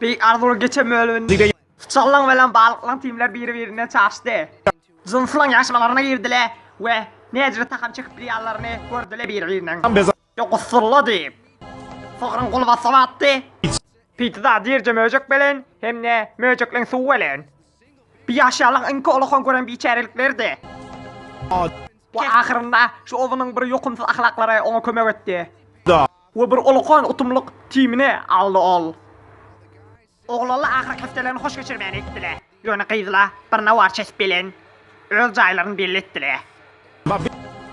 Beýik arzuwly geçen bölüminde Syçanlaň bilen balyklaň timler biri-birinden çaşdy. Jynslaň ýaşmalaryna girdiler we näjüre takam çekip bilýänlerini gördüler biri-biriniň. Ýokusylla diýip, sygryň gulbasyny atdy. Pizza dirje möjek bilen hem-de möjekleň suwy bilen. Bu ýaşaýanlaň iňki ulakan gören biçärelikleridi. We ahyrynda şu ozunyň bir ýokumsyz ahlaklary oňa kömek etdi. We bir ulakan utumlyk timini aldy ol. Oglanlar ahyrky hepdelerini hoş geçirmäne gitdiler. Ýöne gyzlar bir nawar çesip bilen öz jaýlaryny belli etdiler.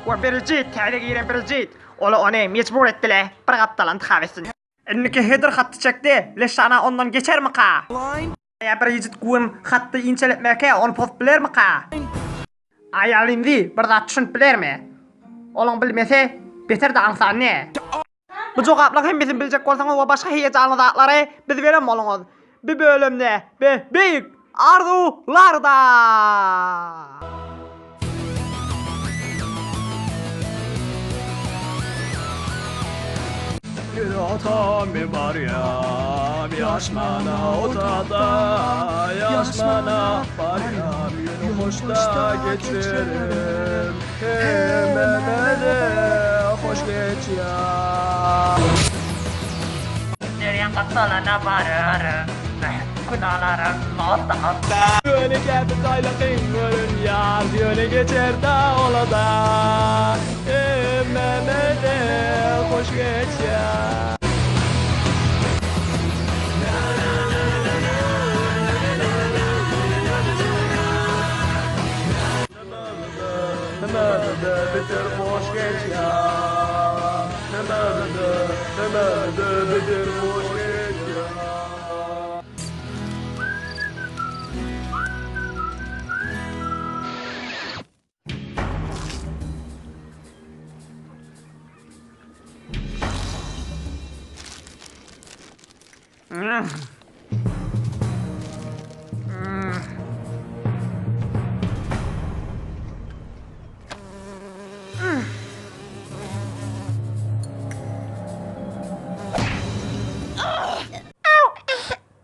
We Brijit, täze giren Brijit, olar ony mejbur etdiler bir gapdalan tkap etsin. Indiki Heather hatty çekdi, Leşana ondan geçermika? Ýa Brijit Gwyn hatty inçeletmeke ony pozup bilermika? Aýal indi bir zat düşünip bilermi? Olaň bilmese beter-de aňsan ne? Bu jogaplaryň hemmesini biljek bolsaňyz we başga heýejanly zatlary biz beren boluňyz. Bu bölümde we beýik arzuwlarda! Bir ota men barýam ýaşmana otada ýaşmana barýam ýöne hoşda geçerim hemmemede hoş geçýär. Derýaň gapdalyna bararyn, Günalarym otda. Ýöne käte jaýlakyň görünýär, Ýöne geçer-dä ola-da. Hemmemede hoş geçýär. Hemmede beter hoş geçýär. Hemmede, hemmede beter hoş geçýär.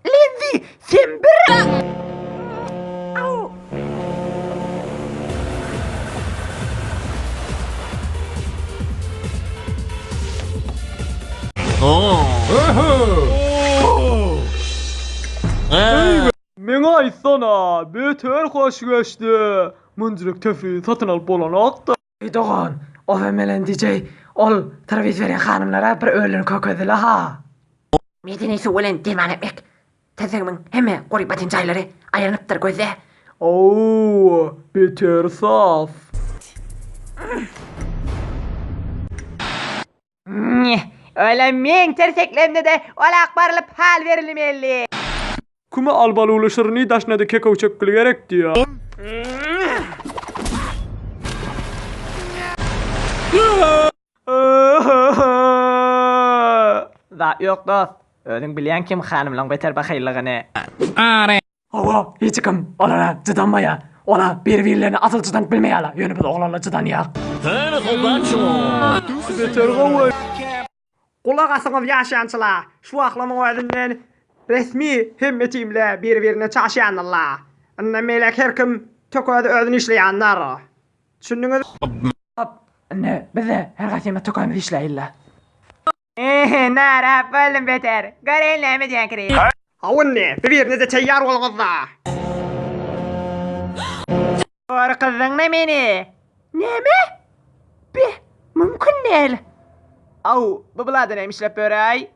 Linzi, sen bir... Au! Meňe aýtsana, beter hoş geçdi. Munjylyk töfi satyn alyp bolanokdy. Eý dogan, o melen DJ, ol serwis berýän hanymlara bir öýlerini kökezdiler-ha. Medeni suw bilen derman etmek. Tirsegimiň hemme guryp atan jaýlary aýlanypdyr gözde. Ow, beter saf. Öyle meň tirseklemde-de ol akbarly pal berilmeli. Küme albaluly şirini daşynada kekow çekgili gerek diýýär. Zat ýok dost. Özüň bilýäň kim hanymlaň beter bahyllygyny. Hawa, hiç kim olara jydanmaýar. Olar bir-birlerine asyl jydanyp bilmeýärler, ýöne biz oglanlar jydanýar. Beter gowy. Gulak asyňyz ýaşaýançylar, şu wagtlaryň özünden resmi hemme timler bir-birine çaşýandyrlar. Indi beýläk her kim tek özi özüni işleýändir. Düşündiňiz? Hop, indi biz-de her haýsymyz tökämizi işläýeli-le. Ehe, narahat boldum beter. Göreýin näme diýýän Kris. Hawa indi, bir-birinize taýýar boluňyz-da. Gorkuzdyň-da meni. Näme? Be, mümkin däl. Aw, bu bulada näme işläp ýör-aý?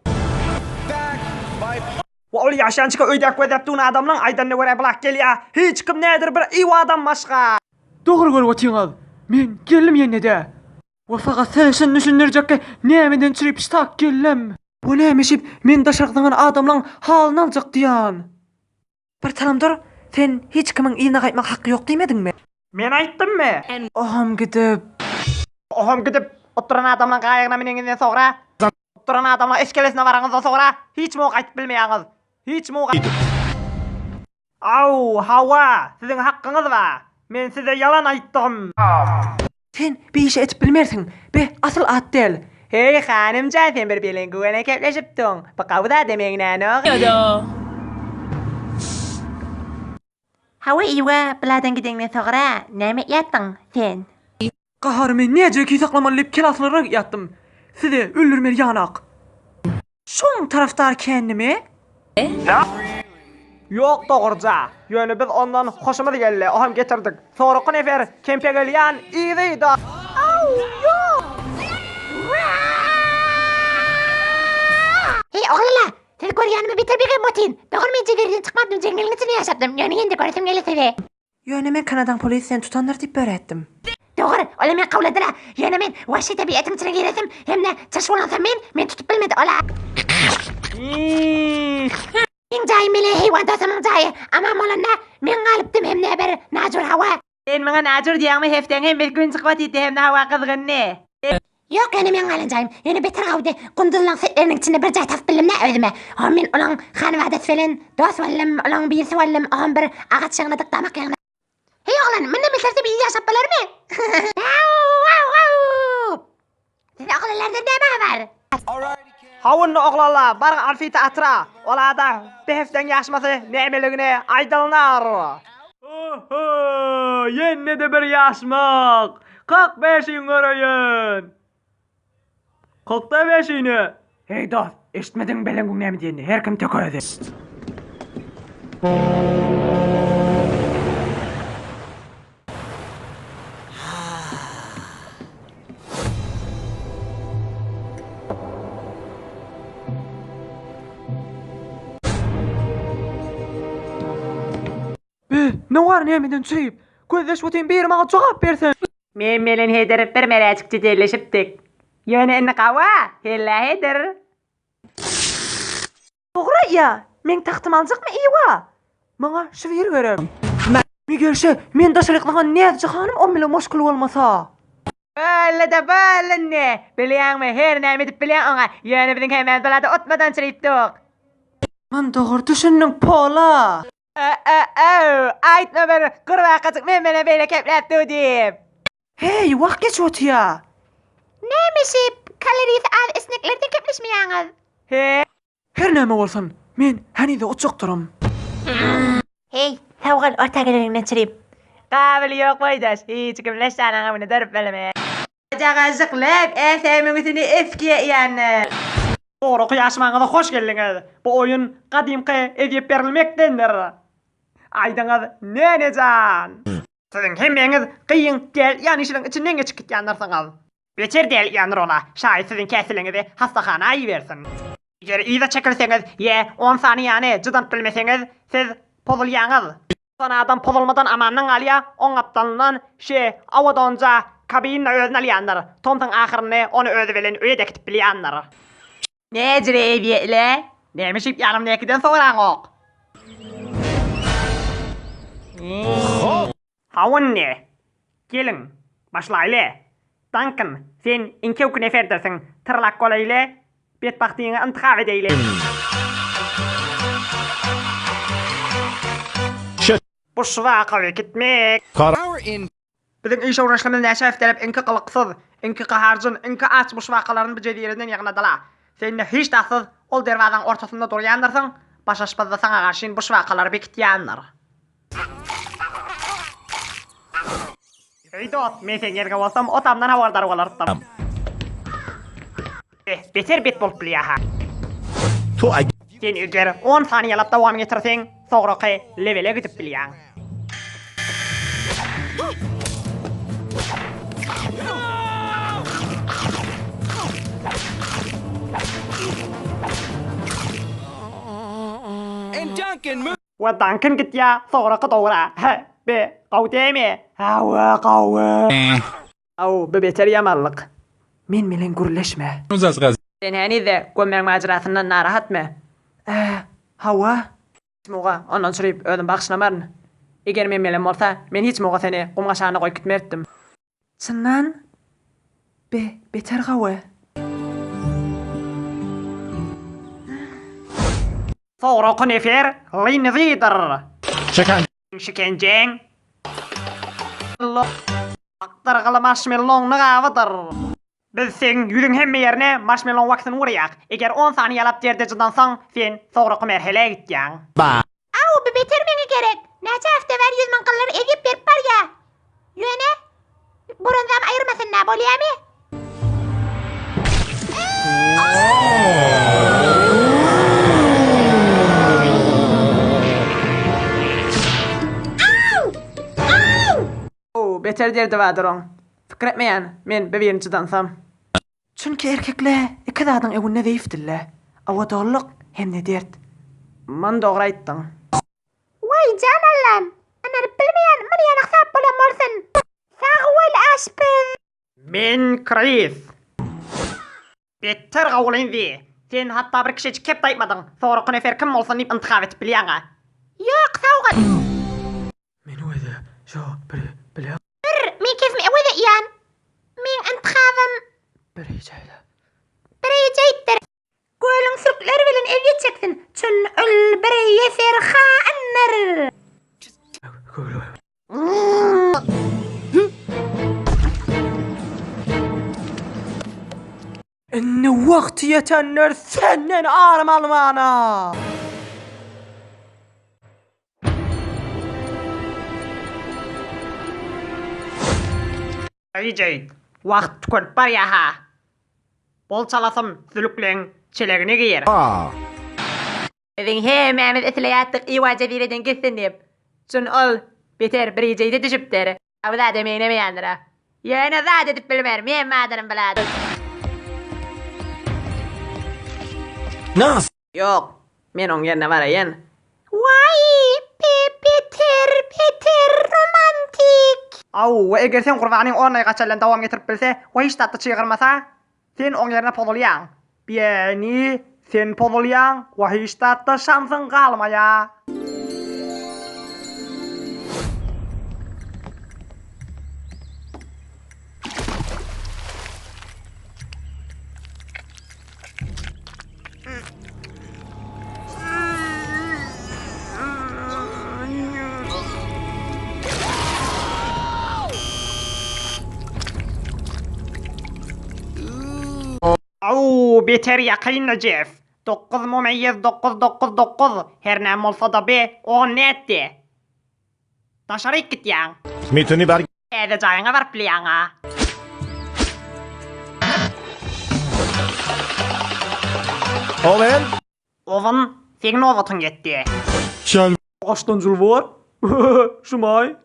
We ol ýaşançyka öýdäk gözläp duran adamlaň aýdanyna görä bulak gelýä. Hiç kim nädir bir iw adam başga. Dogry görüp otyňyz. Men geldim ýene-de. We fakat size şuny düşündirjekki nämeden çürüp ştak geldim. Bu näme işip men daşarky zyňan adamlaň halyny aljak diýan. Bir salym dur, sen hiç kimiň yzyna gaýtmak haky ýok diýmediňmi? Men aýtdymmy? Oham gidip. Oham gidip, oturan adamlaň gaýygyna mineňizden soňra, oturan adamlaň eskelesine baraňyzdan soňra hiç muňa gaýtyp bilmeýäňiz. Hiç muňa. Aw, hawa, siziň hakkyňyz bar. Men size ýalan aýtdym. Sen bir işi edip bilmersiň. Be, asyl at däl. Heý, hanym jan, sen bir belen güwene kepleşipdiň. Bu gawy zada meňňänok. Hawa Iwa, buladan gideňden soňra näme ýatdyň sen? Gaharymy näjeki saklamaly diýip kelaslara ýatdym. Size öldürmeli ýanak. Şoň tarapdary kendimi? Ýok dogruja. Ýöne biz ondan hoşumyz geldi, oham getirdik. Soraky nefer kempegelýän yzy-da. Aw, ýok! Heý, oglanlar! Sizi görýänime beter begenip otyryn. Dogry men jezireden çykmadym, jeňňeliň içinde ýaşapdym. Ýöne ýene-de göresim geldi sizi. Ýöne men Kanadaň polisi seni tutandyr diýip öwretdim. Dogry, ola meni kowladyla. Ýöne men wagşy tebigatyň içine giresim hem-de çyş bolansam men, meni tutup bilmedi ola. Meň jaýym mele heýwan dostumyň jaýy. Aman bolanda men galypdym hem-de bir najur hawa. Sen maňa najur diýýäňmi hepdäň hemmesi gün çykyp otyrdy hem-de hawa gyzgyndy. Ýok ýöne meň galan jaýym ýöne beter gowudy. Gunduzlaň setleriniň içinde bir jaý tapyp bildim-dä özüme. Hom men olaň hanybadasy bilen dost boldum, olaň birisi boldum, hom bir agaç ýygnadyk, damak ýygnadyk. Heý oglan, mundan beterse biz ýaşap bolarmy? Au-au-au! Siz oglanlardan näme habar? Hawunda oglanlar, baryň amfiteatra, olada behişdiň ýaşmasy nämeligini aýdylnar. Oho, ýene-de bir ýaşmak! Kak beşiň göreýin! Kakda beşini! Heý dost, eşitmediňmi Beleňguň näme diýenini, her kim tök özi. Be, ne bar nämeden çüýip? Gözleşip otyryn biri maňa jogap bersin. Men bilen Heder bir meräjik jedelleşipdik. Ýöne indi gawa, hellä Heder. Dogry aýdýa, meň tagtymy aljakmy Iwa? Maňa şu biri gerek. Megerşe, men daşary ýyklagan Näzije hanym on bilen moşkul bolmasa. Boldy-da boldy indi. Bilýäňmi, her näme edip bilýäň oňa. Ýöne biziň hemmämiz bulada utmadan çyrypdyk. Man dogry düşündiň Pola. Ö-ö-öw, aýtma bir gurbakajyk men bilen beýle kepläp dur diýip. Heý, wagt geçip otýa. Näme şeýp, kaloriýasy az esneklerden kepleşmeýäňiz? He. Her näme bolsun, men henize uçjakdyryn. Heý, sag bol, orta geleniňden çyryp. Gabyly ýok boýdaş, hiç kim leşşanyň öňünde durup bilmez. Jagajyklap, äsämiň üstüni esgiýe iýenler. Soraky ýaşmagyňyza hoş geldiňiz. Bu oýun gadymky ezýet berilmekdendir. Aýdyňyz Nene jan. Siziň hemmäňiz gyýyň däl ýanyşynyň içinden geçip gitýändirsiňiz. Beter däl ýandyr ola, şaýy siziň käsiliňizi hassahana ibersin. Eger yza çekilseňiz ýa on sany ýany jydanyp bilmeseňiz, siz pozulýaňyz. Son adam pozulmadan amandan galýa, oň gapdalyndan şe awadonja kabina özüne alýandyr. Tomsuň ahyrynda ony özi bilen öýe-de äkidip bilýändir. Näjire eýýe-le? Näme şeýp ýanymdäkiden soraňok? Hawa indi, geliň, başlaýly. Duncan, sen iňkewki neferdirsiň, tyrlak bolaýly, betbagtyňy intihap edeýli. Bu şwaka bekitmek. Biziň iş öwrenişligimiz näçe hepdeläp iňki gylyksyz, iňki gaharjyn, iňki aç bu şwakalaryny bu jezireden ýygnadyla. Sen-de hiç zatsyz ol derwazaň ortasynda durýandyrsyň, baş aşpaz-da saňa garşyn bu şwakalary bekitýändir. Eý dost, men seň ýeriňe bolsam, o tamdan habardar bolardym. Eh, beter bet bolup bilýä-hä. Sen eger on sany ýalap dowam getirseň, soňraky lewele gidip bilýäň. We Duncan gitýä soňraky dowra. Hä, be, gowy dämi? Hawa, gowy. Aw, bu beter ýamanlyk. Men bilen gürleşme. Sen heniz-de gömmegiň majerasyndan narahatmy? Ä, hawa. Hiç muga ondan çüriip özüm bagyşlamaryn. Eger men bilen bolsa, men hiç muga seni gum gaşagynda goýup gitmezdim. Çyndan, be, beter gawy. Soňraky nefer Linzidir. Şikenjeň. Akdyrgyly marşmelloňny gabydyr. Biz seň ýüzüň hemme ýerine marşmelloň waksyny urýak. Eger on sany ýalap derde jydansaň, sen soňraky merhelä gitýäň. Aw, bu beter meňe gerek. Näçe hafta bäri 100 müň gyllar ezýet berip barýa. Ýöne buranzam aýyrmasyn-da, bolýamy? Ow, beter derdi bardyr oň. Pikir etmeýän, men bir birini çydansam. Çünki erkekle iki zadyň öňünde zeýifdirle, owadanlyk hem-de dert. Muny dogry aýtdyň. Waý jan Allam! Ynanyp bilmeýän, muny ýanak sap bolan bolsun. Sag bol aşpez. Men Kris. Beter gowy Linzi. Sen hatda bir kişejik kep aýtmadyň. Soraky nefer kim bolsun diýip intihap edip bilýäň-ä. Ýok sawgat. Men öweze şo bir bile. Bir men kesmi öweze iýen. Meň intihabym. Bir hiç-aýda. Bir hiç-aýtdyr. Gölüň sürkleri bilen ezýet çeksin, Çün ol bir ýeser haýyndyr. Indi wagty ýetendir senden arym almana. Eýjeý, wagt tükenip barýa-ha. Bol çalasym sülükleň çelegine gir. Biziň hemmämiz isleýärdik Iwa jezireden gitsin diýip. Çün ol beter bir ejeýde düşüpdir. Bu zada meňzemeýändir-a. Ýöne zat edip bilmerin, men badyryn biladyr. Ýok, men oň ýerine baraýyn. Waý, be-beter, beter romantik. Aw, we eger seň gurbanyň ornaý gaçarlan dowam getirip bilse we hiç zatda çygyrmasa, sen oň ýerine pozulýaň. Ýagny, sen pozulýaň we hiç zatda şansyň galmaýar. Aw, beter ýakynda Jeff. Dokuz mumeýýez dokuz dokuz dokuz, her näme bolsa-da be, o nätdi? Daşaryk gitýäň. Mituni bar. Täze jaýyňa baryp bilýäň-a. Owen. Owen, seň nobatyň ýetdi. Şel. Agaçdan jul bar. Şumaý.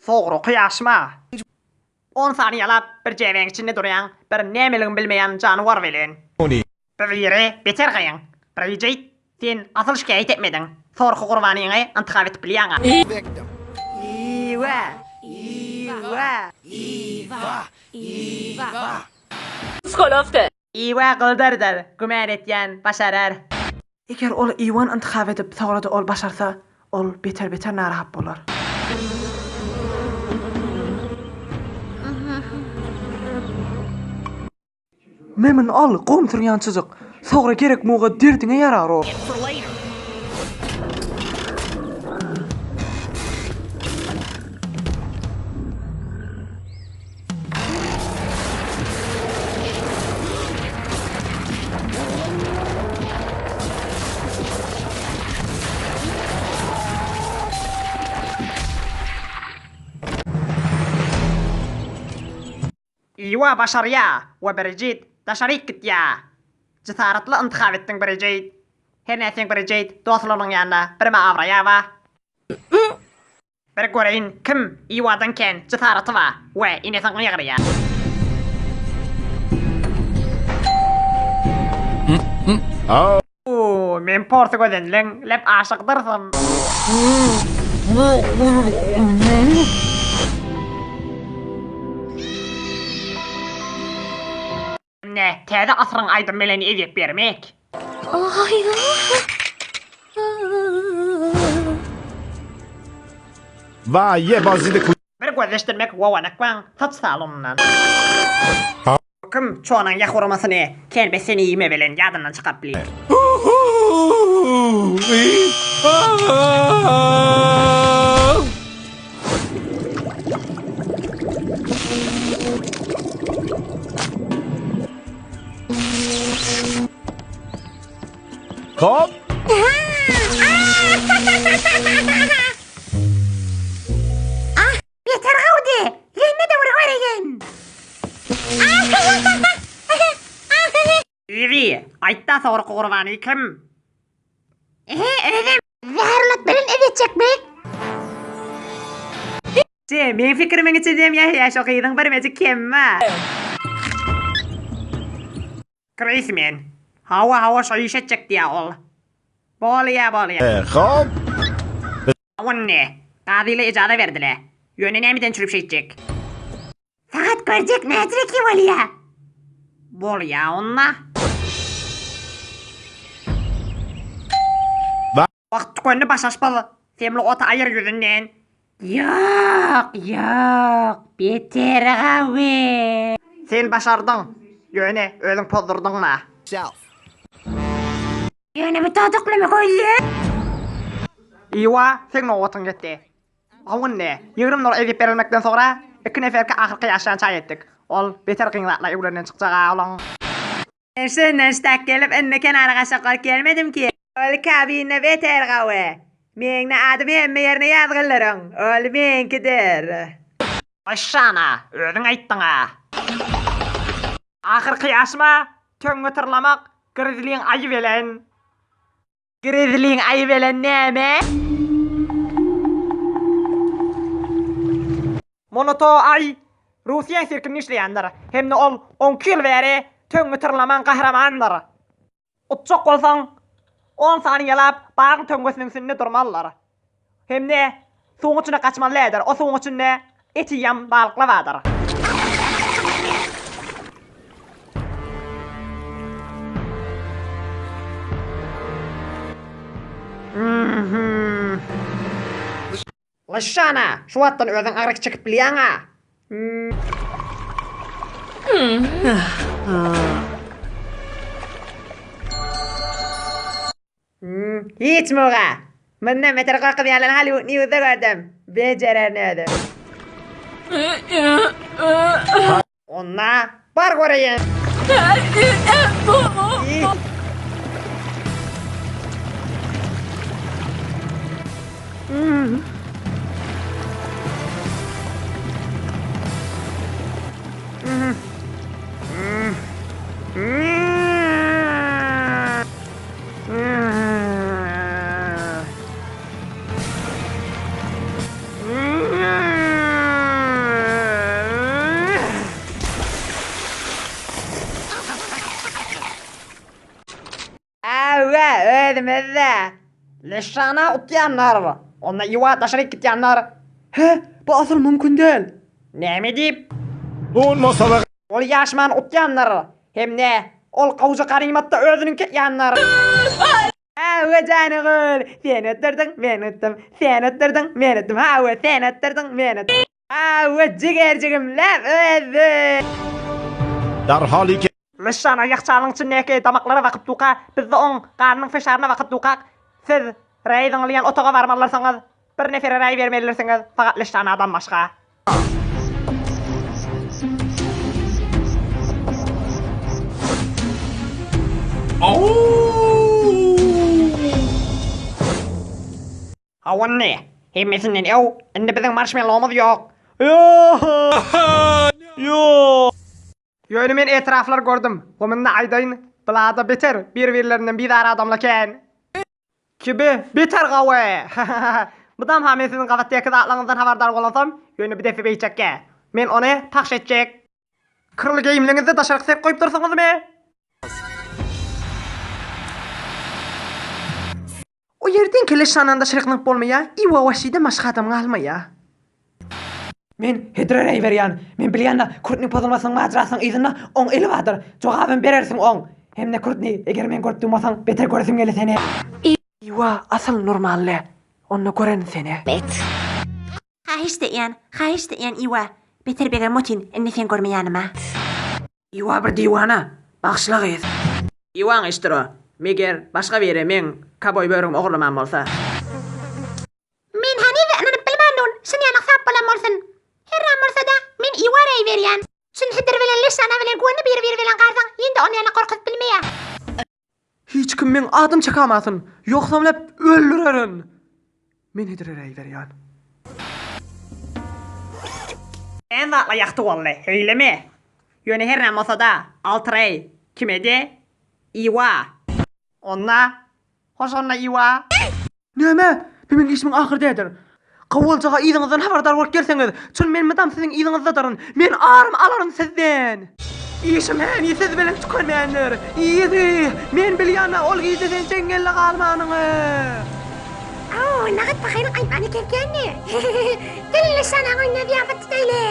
Sograky ýaşma. On sany ýalap bir jebäň içinde durýaň bir nämeligini bilmeýän janywar welin. Bir biri beter gaýyň. Brijit, sen asyl şikaýat etmediň. Sorky gurbanyňy yntyhap edip bilýäň-a. Iwa! Iwa! Iwa gyldyrdyr, gümän etýän başarar. Eger ol Iwan yntyhap edip, soňra-da ol başarsa, ol beter-beter narahat bolar. Memin al, gom sürýän çyzyk. Soňra gerek muga derdiňe ýarar o. Iwa başarýa we Brijit daşaryk gitýä. Jesaratly yntyhap etdiň Brijit. Her nätseň Brijit dostlarynyň ýanynda birme abraýa ba. Bir göreýin kim Iwadan kän jesaraty ba we inesini gygyrýa. Uuu men porsy gözenleň lep aşykdyrsyn. Ine täze asyryň aýdym bilen ezýet bermek. Bir gözleşdirmek Wawanakwaň saç salonyndan. Kim çonaň ýahuramasyny kelbe seni iýme bilen ýadyndan çykaryp bilir. Hop. Ah, beter gawdy. Ýene-de bir göreýin. Izi, aýtda soňraky gurbany kim? Ehe, özüm. Zäherlat bilen ezýetjekmi? Ce, meň pikirimiň içindem ýa şo gyzyň birmejik kemi bar. Kris men. Hawa hawa şo iş etjek diýä ol. Bolýa bolýa. Hop. Ony kazyla ijaza berdile. Ýöne nämeden çürüp şeýtjek? Sagat görjek näçireki bolýa. Bolýa onda. Wagt tükendi başaşpaz. Semli ota aýyr ýüzünden. Ýok, ýok, beter gawy. Sen başardyň. Ýöne özüň pozdurdyň-la. Ýöne bu dodaklymy goýdy? Iwa, seň nobatyň ýetdi. Hawa indi, 20 nol ezip berilmekden soňra, iki neferki ahyrky ýaşaýan çaý etdik. Ol beter kyn zatlar öwlerinden çykjag-a olaň. Men şundan ştak gelip indi kenara gaçjak bolup gelmedim ki. Ol kabinde beter gawy. Meňne adym hemme ýerine ýazgylyryň. Ol meňkidir. Aşşana, özüň aýtdyň-a. Ahyrky ýaşyma töňňe tyrlamak grizliň aýy bilen. Grizliň aýy bilen näme? Monoto aý Russiýaň sirkinde işleýändir. Hem-de ol onki ýyl bäri töňňe tyrlaman gahrymanydyr. Utjak bolsaň, on sany ýalap bagyň töňňesiniň üstünde durmalydyr. Hem-de suwuň içine gaçmaly däldir. O suwuň içinde et iýýän balyklar bardyr. Lyşşana, şu wagtdan özüň agyry çekip bilýäň-ä. Hiç muga. Mundan beter gorkuzýanlary Hollywood Newsde gördüm. Bejererin özüm. Onda bar göreýin. Äwä, özümizde. Leşşana utýanlar. Onda Iwa daşaryk gitýänler. Hä, bu asyl mümkin däl. Näme diýip? Bolmasa Ol ýaşman utýandyr. Hem-de ol gowja ganymatda özüniňki etýändir. Hawa janygül, sen ötdürdiň, men utdum. Sen ötdürdiň, men utdum. Hawa, sen ötdürdiň, men utdum. Hawa jigerjigim, läp özi. Darhal iki. Lyşşan aýakçalyň içindäki damaklara bakyp duka, bizde oň ganynyň fişaryna bakyp dukak. Siz raý zyňylýan otaga barmalydyrsňyz. Bir nefere raý bermelidirsiňiz, fakat Lyşşanadan başga. Hawa indi, hemmesinden öw, indi biziň marşmellomyz ýok. Ýok. Ýöne men etraflary gördüm we munda aýdaýyn, bulada beter bir-birlerinden bizar adamlar kän. Kibi beter gawy. Mydam ha men siziň gabatdaky zatlaryňyzdan habardar bolansam, ýöne bir depe beýtjekgä. Men ony pahş etjek. Kyrly geýimliňizde daşarky serip goýup dursuňyzmy? O ýerden keleşandan daşaryk zyňyp bolmaýa, Iwa waşşiden başga adam galmaýa. Men hedre reý berýän. Men bilýän-de, Kurtniň pozulmasynyň majarasynyň yzynda oň eli bardyr. Jogabam berersiň oň. Hem-de Kurtni, eger men görüp durmasaň, beter göresim geldi seni. Iwa asyl normalny. Onda görerin seni. Haýyşt edýän, haýyşt edýän Iwa. Beter begenme otyn, indi sen görme ýanyma. Iwa bir diwana, bagyşla gyz. Iwaň işdir o. Meger, başga biri meň kaboý börügimi ogurlaman bolsa. Men heniz ynanyp bilmändim, şun ýaly sap bolan bolsun. Herram bolsa-da, men Iwa reý berýän. Şun Hydyr bilen Leşana bilen göni bir-biri bilen garsaň, ýene-de ony ýaly gorkuzyp bilmeýär. Hiç kim meň adym çekamasyn, ýogsam lep öldürerin. Men Hydire reý berýän. Kän zatlar ýagty boldy, heýlemi? Ýöne her näme bolsa-da, Altyreý kimedi? Iwa. Onda, hoş onda Iwa. Näme? Bu meň işimiň ahyry däldir. Gowuljaga yzyňyzdan habardar bolup gelseňiz, çyn men mydam siziň yzyňyzdadyryn. Men arym alaryn sizden. Işim häni siz bilen tükenmändir. Yzy, men bilýän-ä ol gije sen jeňňelde galmanyňy. Aw, nagt pahyryň aýtmany kesýänmi? Geliň-le şanaň öňüne zyýapat tutaýly.